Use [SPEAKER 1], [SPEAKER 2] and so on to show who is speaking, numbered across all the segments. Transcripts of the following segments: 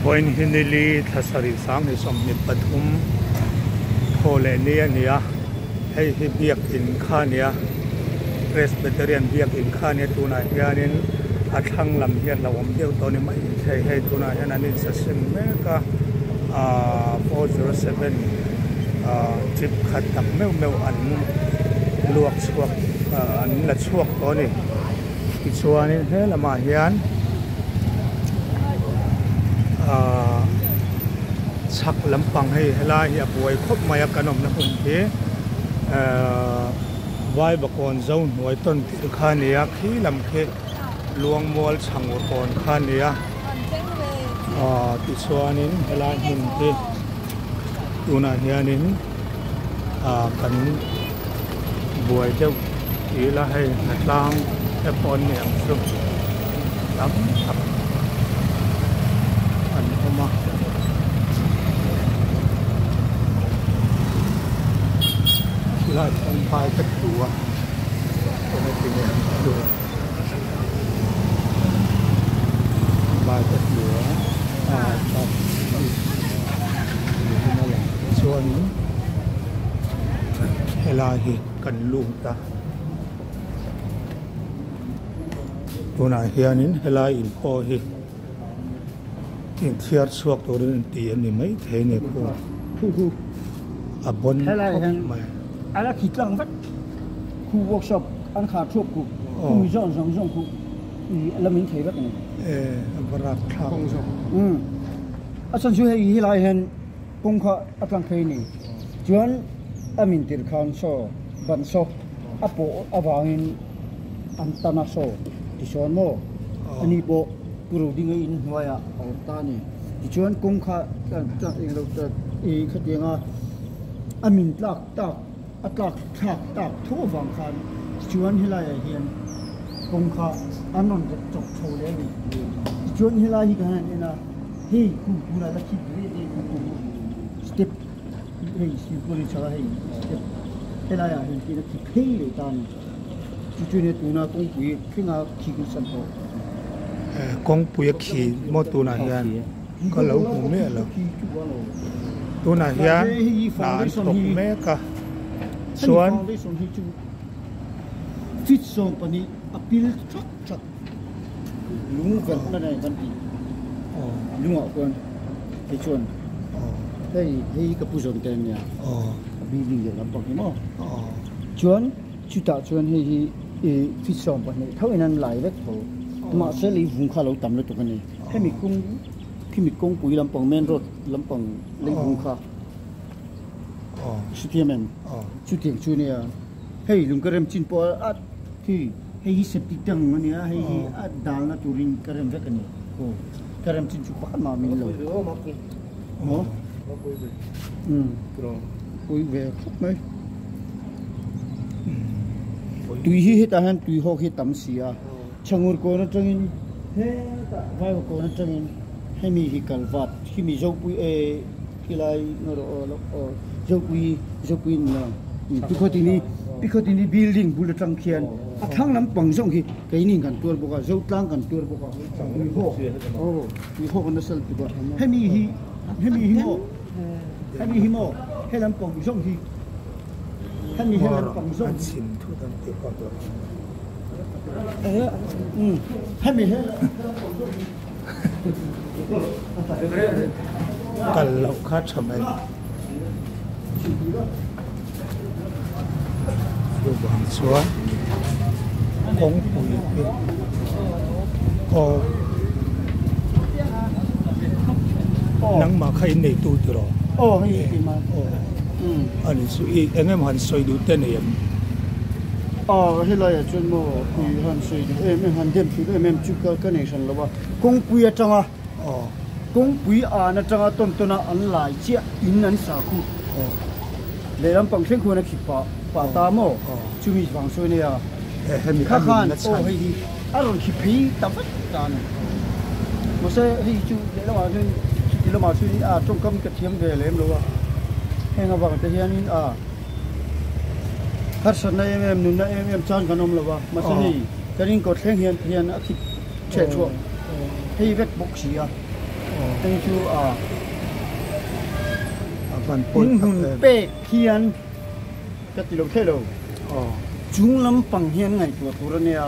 [SPEAKER 1] Vawiin hi nili thla sarih sanghnih 23 thaw leh ni a ni a, hei hi biakin kha a ni a, Presbyterian biakin kha a ni a, tunah hianin a thlang lam hian lo awm deuh tawh a ni mai thei, hei tunah hian an insaseng mek a, ahh 407 ahh trip khat tak meuh meuh an luak chhuak ahh an la chhuak tawh a ni. Tichuanin he lamah hian ahh chhak lampang hei helai hi a buai khawp mai a kan awmna hmun hi ahh Vaivakawn zo hnuai tawn tir kha a ni a khi lam khi Luangmual chhangur kawn kha a ni a ahh tichuanin helai hmun hi tunah hianin ah kan buai deuh ti ila hei hnatlang te pawh an ni ang chu tam tak an awm a. Khilai kawngphai ka tlu a eng a ti nge an tlu vai ka tlu a ah niin a lang chuanin helai hi kan lut a tunah hianin helai in pawh hi inthiar chhuak turin an ti a ni maithei a ni khu a bawn khawp mai.
[SPEAKER 2] A la khi tlang vek khu workshop an khar thuap khu khu mi zawn zawng zawng khu i la min thei vek a ni.
[SPEAKER 1] E a va rak thlak.
[SPEAKER 2] Umm a chhan chu hei helai hian kawng kha a tlang phei a ni chuan a min tir khan saw ban saw a pawh avangin an tan a saw tichuan maw ani pawh pu Rodinga in hnuaiah a awm ta a ni tichuan kawng kha englo i khatianga a min tlak tak a tlak thlak tak tho avang khan tichuan helaiah hian kawng kha an rawn rep chawp chho leh a ni. Tichuan helai hi kan han en a, hei kum tunah la khip ve ve kum kum step hei silpauline chhaka hei step helaiah hian tin a khip phei leh ta a ni. Chu chu nia tuna kawngpui thlenga khi kan san tawh.
[SPEAKER 1] Kawngpui a khi maw tunah hian ka lo hmu miah lo. Tunah hian hna an thawk mek a chuan.
[SPEAKER 2] Feet 12 a pil thak thak lung velh na nei kan ti lungah khuan hei chuan hei hei ka pu zawn te ania a building leh lampang hi maw chuan chutah chuan hei hi ih feet 12 tho in an lai vek tho mahse lei vung kha a lo tam lutuk a ni hemi kawng khimi kawngpui lampang main road lampang lei vung kha hrethiam em chutiang chu ania hei lung ka rem chin pawh a khi hei hi septic tank a nia hei hi a dalna turin ka rem vek a ni aw ka rem chin chu pakhat mah min lo maw umm pui ve khawp mai tui hi hetah hian tui hawk hi a tam si a chhangur kawn atangin hetah vaiva kawn atangin hemi hi kalvat khimi zopui eh. Khilai aw Zopui Zopui ni lo Pikhawtini Pikhawtini building bul atang khian a thlang lampang zawng khi keini kan tuar bawk a Zotlang kan tuar bawk a tuihawk aw tuihawk a nasa lutuk a hemi hi hemi hi maw hemi hi maw he lampang zawng hi hemi he lampang zawng hi hemi he lampang zawng hi.
[SPEAKER 1] Kal loh kha tha mai. Chuvang chuan kawngpui hi aw nangmah kha in neitu tiraw?
[SPEAKER 2] Aw hei keimah.
[SPEAKER 1] Aw ani chu i eng emaw han sawi duh te nei em?
[SPEAKER 2] Aw helaiah chuan maw i han sawi duh em em han dem thut em em chu ka nei hran lo a. Kawngpui atanga kawngpui an atanga tawn tawn a an lai chiah in an sa khu lehlam pang thleng khuan a khip pah pah ta maw chumi vang sawi nei a kha khan aw hei hi a rawn khip phei ta vek ta a ni mahse hei chu lehlamah chuan chuti lamah chuan a tawngkam ka thiam ve lem lo a heng avang te hianin a harsatna em em nunna em em chan kan awm lo a mahse hei kan inkawt thleng hian hian a khip. Chhe chhuah hei vek bawk si a. Hei chu a in hmun pek hian ka ti lo thei lo. Chung lampang hian ngaihtuah tur a nia.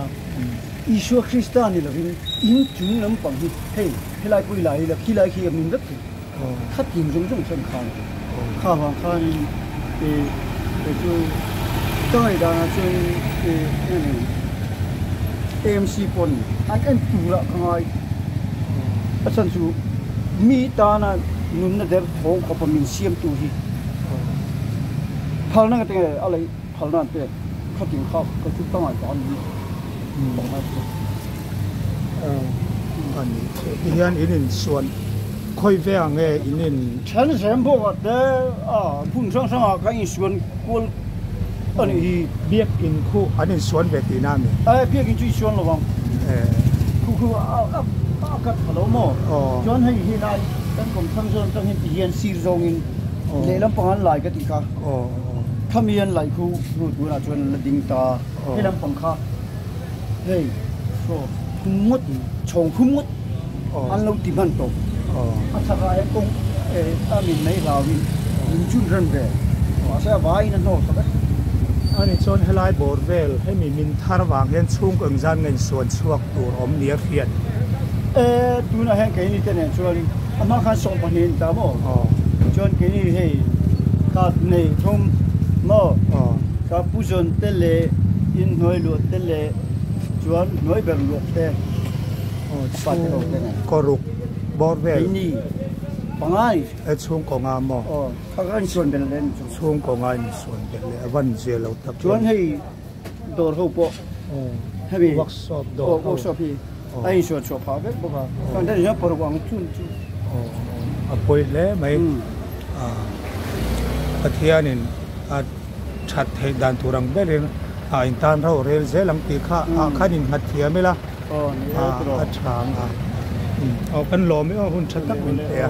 [SPEAKER 2] Isua Krista ni lovin in chung lampang hi hei helai pawh i la ila khilai khi a min vek thei. Khatin zawng zawng chuan khan kha vang khanin ih kei chu ka ngaihdanah chuan ih eng AMC pawn an en turah ka ngai a chhan chu mi tana nunna der thawng khawpa min siamtu hi phalna nga tinge a lei phalna an pek khatin kha kei chu ka ngaihtuah a ni
[SPEAKER 1] Tihian in insuan khawi ve ang nge in in.
[SPEAKER 2] Then zem bawk ah te a hmun hrang hrang ah kan insuan kual a nih hi.
[SPEAKER 1] Biakin khu an insuan ve tihna a mi?
[SPEAKER 2] E biakin chu insuan lo ang. Khu khu a kat pha lo maw? Chuan hei hi lai kan kawm thlang zawn atang hian tihian sir zawngin lehlam pang an lai ka tih kha. Khami an laih khu hnu tunah chuan an la ding ta. He lampang kha hei saw khum ngawt chhawng khum ngawt an lo ti hman tawh. A chhakah hian kawng a min mai hlauhin min chhun rem ve. Mahse a vaiin a hnawh sak e.
[SPEAKER 1] Ani chuan helai bawr vel hemi min thar vang hian chhungkaw engzat nge insuan chhuak tur awm nia hriat?
[SPEAKER 2] E, tunah hian keini te nen chuan a hma khan 12 a ni ta maw? Chuan keini hei khat nei thum maw? Ka pu zawn te leh inhnuai luah te leh chuan hnuai ber luah te pa te ho te nen.
[SPEAKER 1] Chhungkaw ruk bawr vel.
[SPEAKER 2] Keini panga ni.
[SPEAKER 1] E chhungkaw nga maw?
[SPEAKER 2] Aw, kha ka insuan belh leh a ni chu.
[SPEAKER 1] Chhungkaw nga insuan belh leh a van zia lo tak em.
[SPEAKER 2] Chuan hei dawr ho pawh hemi
[SPEAKER 1] workshop dawr ho
[SPEAKER 2] workshop hi a insuan chhuah phah vek bawk a. Chuan heti hian paruk ang chun chu.
[SPEAKER 1] A pawi hle mai. Pathianin a that theih dan tur ang berin a intan rauh rel zel ang tih kha ah khan innghat thiam ila a tha ang a. Aw kan lawm e aw hun tha tak min pe a.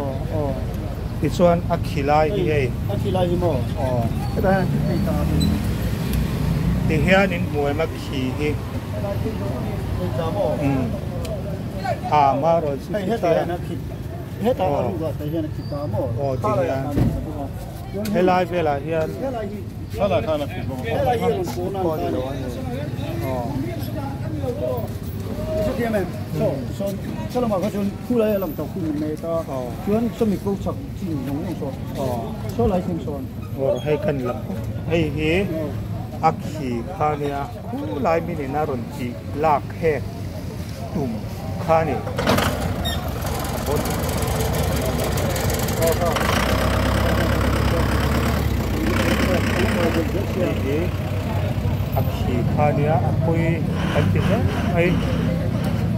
[SPEAKER 1] Tichuan a khi lai hi hei.
[SPEAKER 2] A khi lai hi maw?
[SPEAKER 1] Aw. Tihian in hmuh em a khi hi. A marawh chu khian. Aw tihian. Helai velah hian Hei kan lam hei hi a khi kha nia khulai minin a rawn tih lak hek tum kha ni. Hei hi a khi kha nia a pawi kan ti hle mai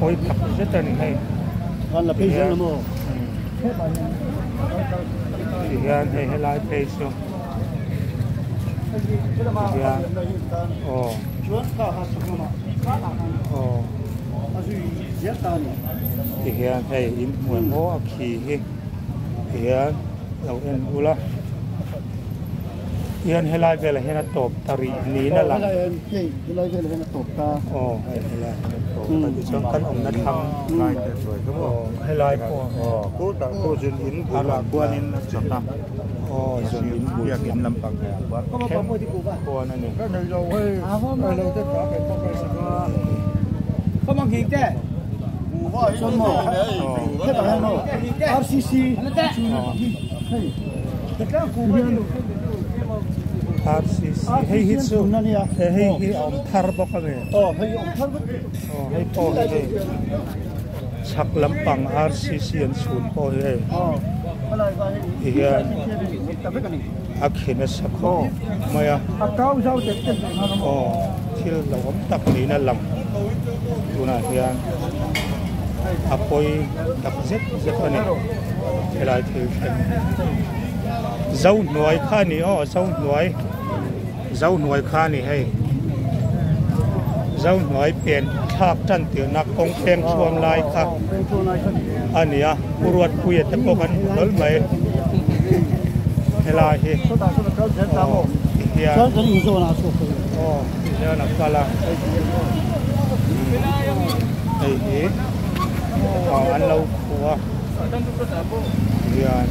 [SPEAKER 1] pawi tak zet a ni hei tihian hei helai phei chu tihian aw. Aw ti hian hei in hmu em aw a khi hi ti hian lo en ula ti hian helai velah hian a tawp ta rih niin a lang aw hei helai hian a tawp ta tichuan kan awmna thlang aw helai pawh aw zun in bul khuan a ni. RCC hei hi chu hei hi a awm thar bawk a ni aw hei pawh hi hei chhak lampang RCC an chhun pawh hi hei tihian. A khi nasa khawp mai a, aw thil hlauhawm tak niin a lang tunah hian a pawi tak zet zet a ni helai thil thleng Zohnuai kha a ni aw Zohnuai Zohnuai kha a ni hei Zohnuai pen thlak tan tirhna kawng peng chhuam lai kha a ni a Pu Ruatpuia te pawh kan hmu hlawl mai helai hi aw tihian aw tihian a kal a hei hi aw an lo khuh a. Hian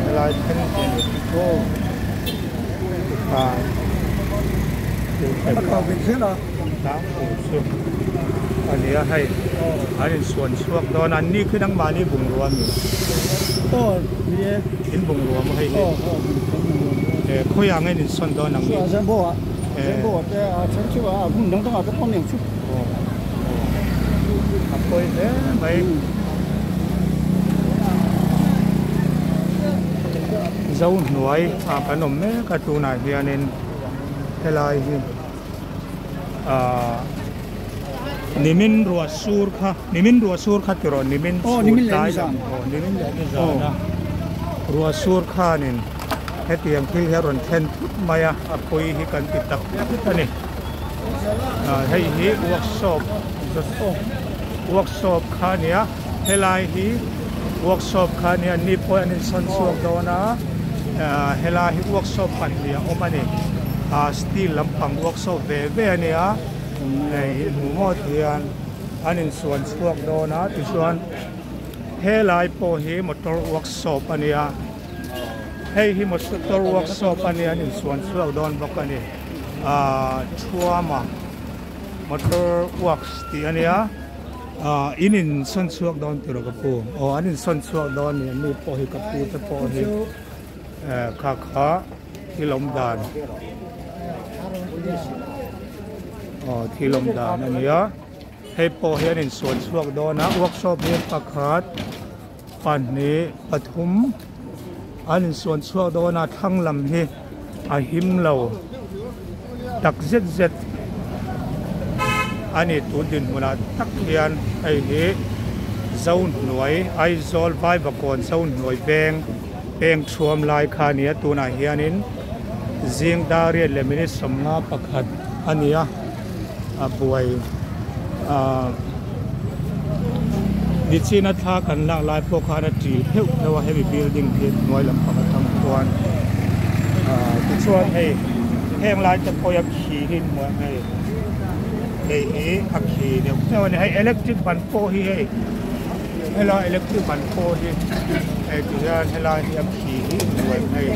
[SPEAKER 1] Helai then Tlangpui chu a ni a hei an insuan chhuak dawn a an ni khi nangmahni bungrua a mi in bungrua maw hei hi khawiah nge in insawn dawn ang ni a pawi hle mai. Zohnuai ah kan awm mek a tunah hianin helai hi ahh nimin ruah sur kha nimin ruah sur kha tiraw nimin chhun tlai lam aw nimin leh nizan a ruah sur khanin hetiang thil hi a rawn thlen thut mai a a pawi hi kan ti tak tak a ni ah hei hi workshop workshop kha a nia helai hi workshop kha a nia an ni pawh an insawn chhuak dawn a ah helai hi workshop pahnih a awm a ni ah steel lampang workshop ve ve a nia hei hi hmuh ngawt hian an insuan chhuak dawn a tichuan helai pawh hi motor workshop a nia hei hi motor workshop a nia an insuan chhuak dawn bawk a ni ah thuama motor works tih a nia. Ah in in sawn chhuak dawn tih rawh ka pu aw an in sawn chhuak dawn a ni an ni pawh hi ka pu te pawh hi eh kha kha thil awm dan aw thil awm dan a nia hei pawh hi an in sawn chhuak dawn a workshop hi pakhat pahnih pathum an in sawn chhuak dawn a thlang lam hi a him lo tak zet zet a ni tun dinhmunah tak hian hei hi Zohnuai Aizawl Vaivakawn Zohnuai veng peng thuam lai kha a ni a tunah hianin zing dar riat leh minute sawmnga pakhat a ni a a buai ah nichina thla kan lak lai pawh khan a ṭil pheuh pheuh a hemi building hi hnuai lampang atang chuan ah tichuan hei heng lai te pawh hi a khi hi hmuh hei hei hi a khi deuh deuh a ni hei electric ban pawh hi hei helai electric ban pawh hi hei ti hian helai hi a khi hi hmuh hei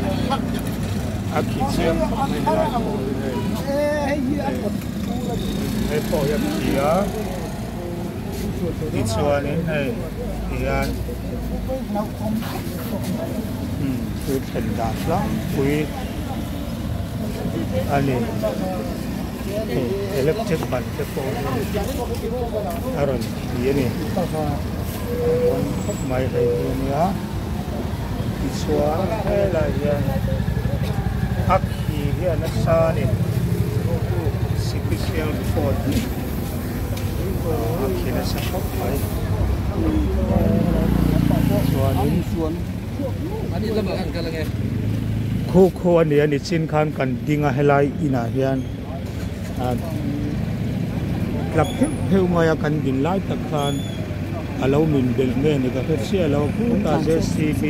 [SPEAKER 1] a khi chiang khawp mai helai pawh hi hei. Hei pawh hi a khi a tichuanin hei tihian thil thlen dan tlangpui a ni hei electric ban te pawh hi a rawn khi a ni a khawp mai hei hi a nia tichuan helaiah hian a khi hi a nasa a ni sipisial report a khi nasa khawp mai chuanin khu khu a ni a nichin khan kan ding a helai inah hian tla pheuh pheuh mai a kan din lai tak khan a lo min belh nge ni ka hre chiah lo khutah jcb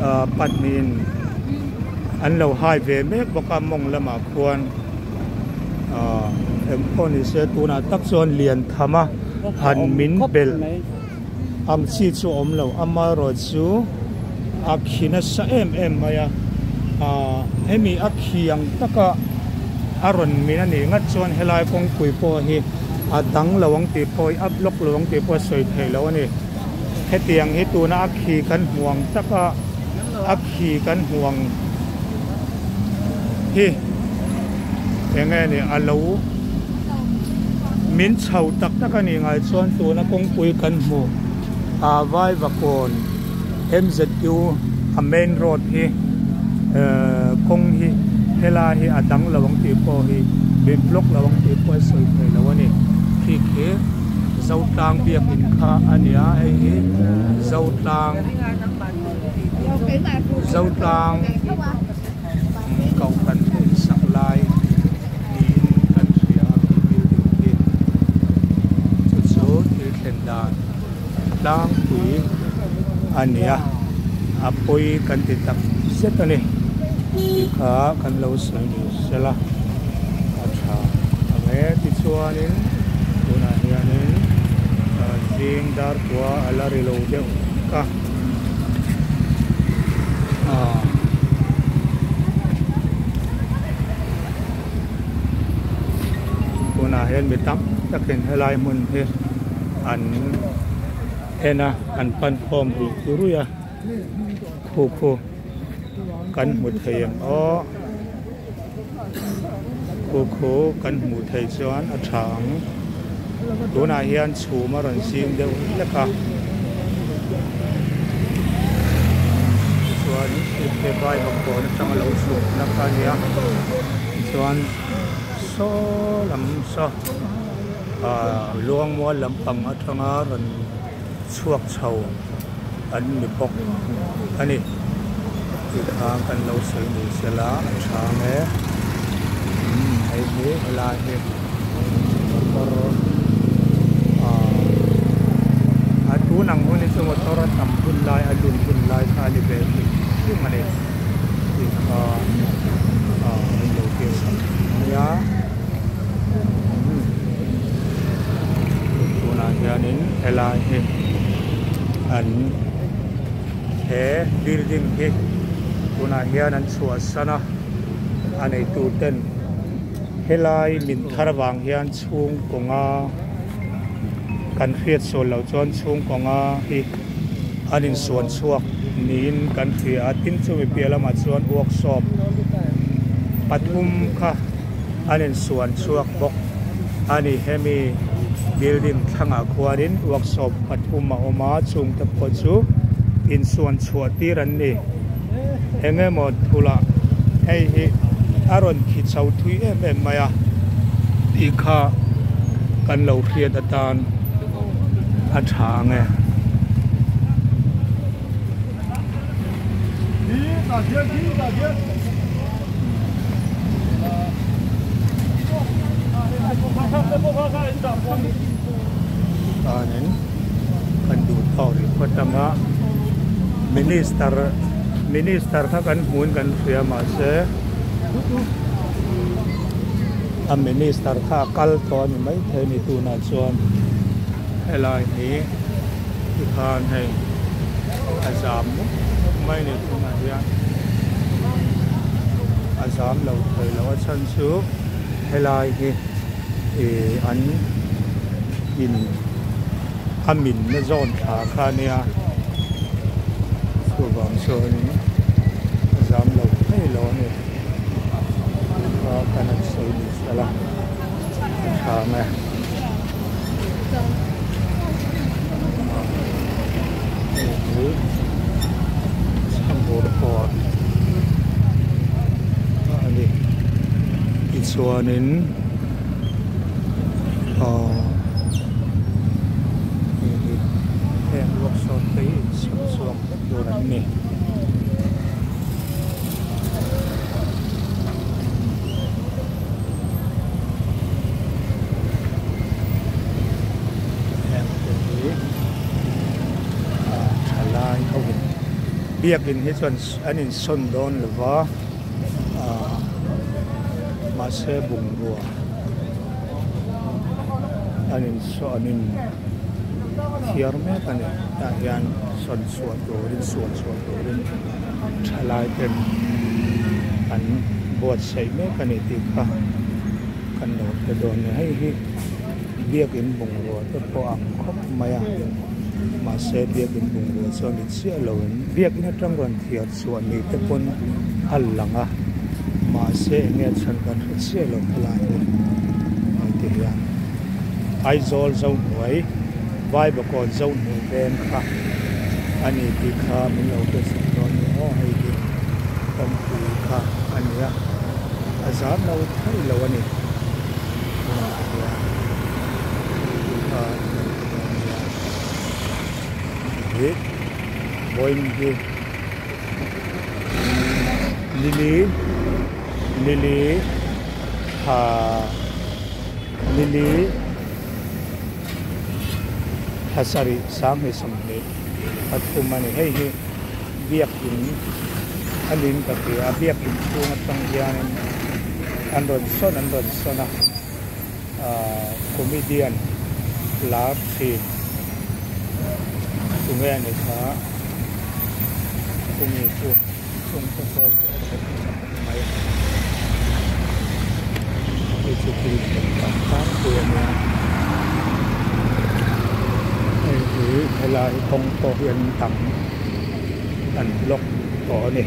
[SPEAKER 1] ah pahnihin an lo hai ve mek bawk a mawng lamah khuan ah eng pawh ni se tunah tak chuan lian tham a han min belh ang chi chu a awm lo amaherawhchu a khi nasa em em mai a ah hemi a khi ang taka a rawn min a nih ngat chuan helai kawngpui pawh hi a dang lo ang tih pawh hi a block lo ang tih pawh a sawi theih loh a ni hetiang hi tuna a khi kan hmu ang taka a khi kan hmu ang hi eng nge ni a lo min chho tak tak a nih ngai chuan tuna kawngpui kan hmu ah Vaivakawn M_Z_U a main road hi ehh kawng hi helai hi a dang lo ang tih pawh hi min block lo ang tih pawh a sawi thei lo a ni khi khi Zotlang biakin kha a ni a hei hi Zotlang Zotlang Kohhran sak lai niin kan hria a khi building hi chu chu thil thlen dan tlangpui a ni a. a pawi kan ti tak zet a ni tih kha kan lo sawi ni sela a tha ang e. Tichuanin tunah hianin zing dar kua a la ri lo deuh ka ah. Tunah hian mi tam takin helai hmun hi an en a an pan khawm ruih ruih a khu khu kan hmu thei ang aw khu khu kan hmuh theih chuan a tha ang tunah hian chhum a rawn zing deuh hlek a tichuan vaivakawn atanga lo chhukna kha a nia tichuan saw lam saw ah luangmual lampang atanga rawn chhuak chho an ni bawk a ni tih kha kan lo sawi ni sela a tha ang e umm hei hi helai hi motor ah a tun ang hun hi chu motor a tam hun lai a lun hun lai kha a ni ve hrim hrim a ni tih kha ah min lo tir sak nia umm tunah hianin helai hi an he building hi tunah hian an chhuahsan a a neitu ten helai min thar avang hian chhungkawnga kan hriat sawn loh chuan chhungkawnga hi an insuan chhuak niin kan hria a tin chumi piah lamah chuan workshop pathum kha an insuan chhuak bawk a ni hemi building thlangah khuanin workshop pathum a awm a chungte pawh chu insuan chhuah tir an ni eng emaw thulah hei hi a rawn khi chho thui em em mai a tih kha kan lo hriat atan a tha ang e. Chuanin kan duh tawk rih phawt ang a minister minister kha kan hmuin kan hria mahse a minister kha a kal tawh a ni maithei a ni tunah chuan helai hi. Tikhan hei a zam mup mup mai a ni tunah hian a zam lo thei lo a chhan chu helai hi ih an in a min na zawn thla kha a nia chuvang chuanin a zam lo thei lo a ni a kan han sawi ni sela a tha ang e. Tichuanin ahh hei hi heng workshop te hi insiam chhuak vek tur an ni. Heng te hi ah thalai ho in biakin hi chuan an insawn dawn lo va ah mahse bungrua an insawn an in thiar mek a ni tah hian sawn chhuah turin suan chhuah turin thalai ten an buatsaih mek a ni tih kha kan lo hre dawn a ni hei hi biakin bungrua te pawh ang khawp mai a mahse biakin bungrua chu a ni chiah lo in biakin atang rawn thiar chhuah ni te pawn a lang a mahse eng nge chhan kan hre chiah lo helai hi hei ti hian Aizawl Zohnuai Vaivakawn Zohnuai veng kha a ni tih kha min lo hriatsak dawn nia aw hei hi kawngpui kha a ni a a zam lo thei lo a ni tunah hian tih kha min lo hre dawn nia hei hi vawiin hi lily lily thla lily. Thla sarih sanghnih sawmhnih pathum a ni. Hei hi Biakin a lim ka hria a, biakin chhung atang hianin an rawn sawn an rawn sawn a, ahh comedian lar thin tunge ni kha chumi chu chungte pawh a then nasa khawp mai hei chu thil then tak tlangpui a nia hei hi helai kawng pawh hi an dang an block tawh a ni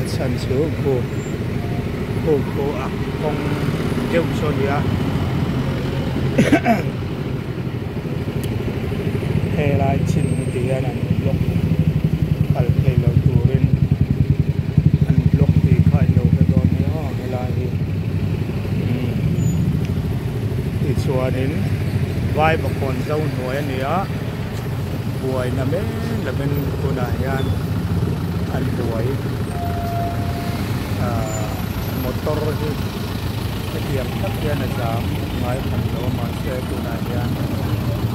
[SPEAKER 1] a chhan chu khu khu khu a kawng deuh chu a ni a helai chin hi ti hian an block kal thei lo turin an block tih kha an lo hre dawn nia aw helai hi umm tichuanin Vaivakawn zo hnuai a ni a buaina mek lovin tunah hian an buai ahh motor hi hetiang tak hian a zam ngai hman lo a mahse tunah hian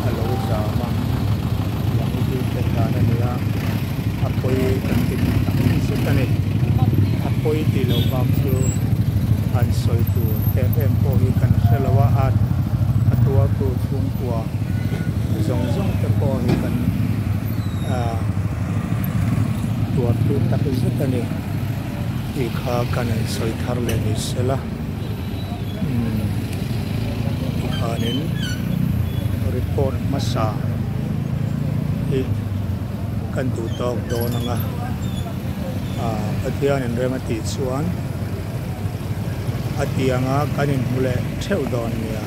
[SPEAKER 1] a lo zam a tiang hi thil thlen dan a ni a a pawi kan ti tak zet a ni a pawi tih loh bak chu han sawi tur em em pawh hi kan hre lo a a tuartu chhungkua. Zawng zawng te pawh hi kan ah tuar tui tak zet a ni tih kha kan han sawi thar leh ni sela umm tikhanin report hmasa hi kan duh tawk dawn ang a ah Pathianin rem a tih chuan a tianga kan inhmu leh theuh dawn nia.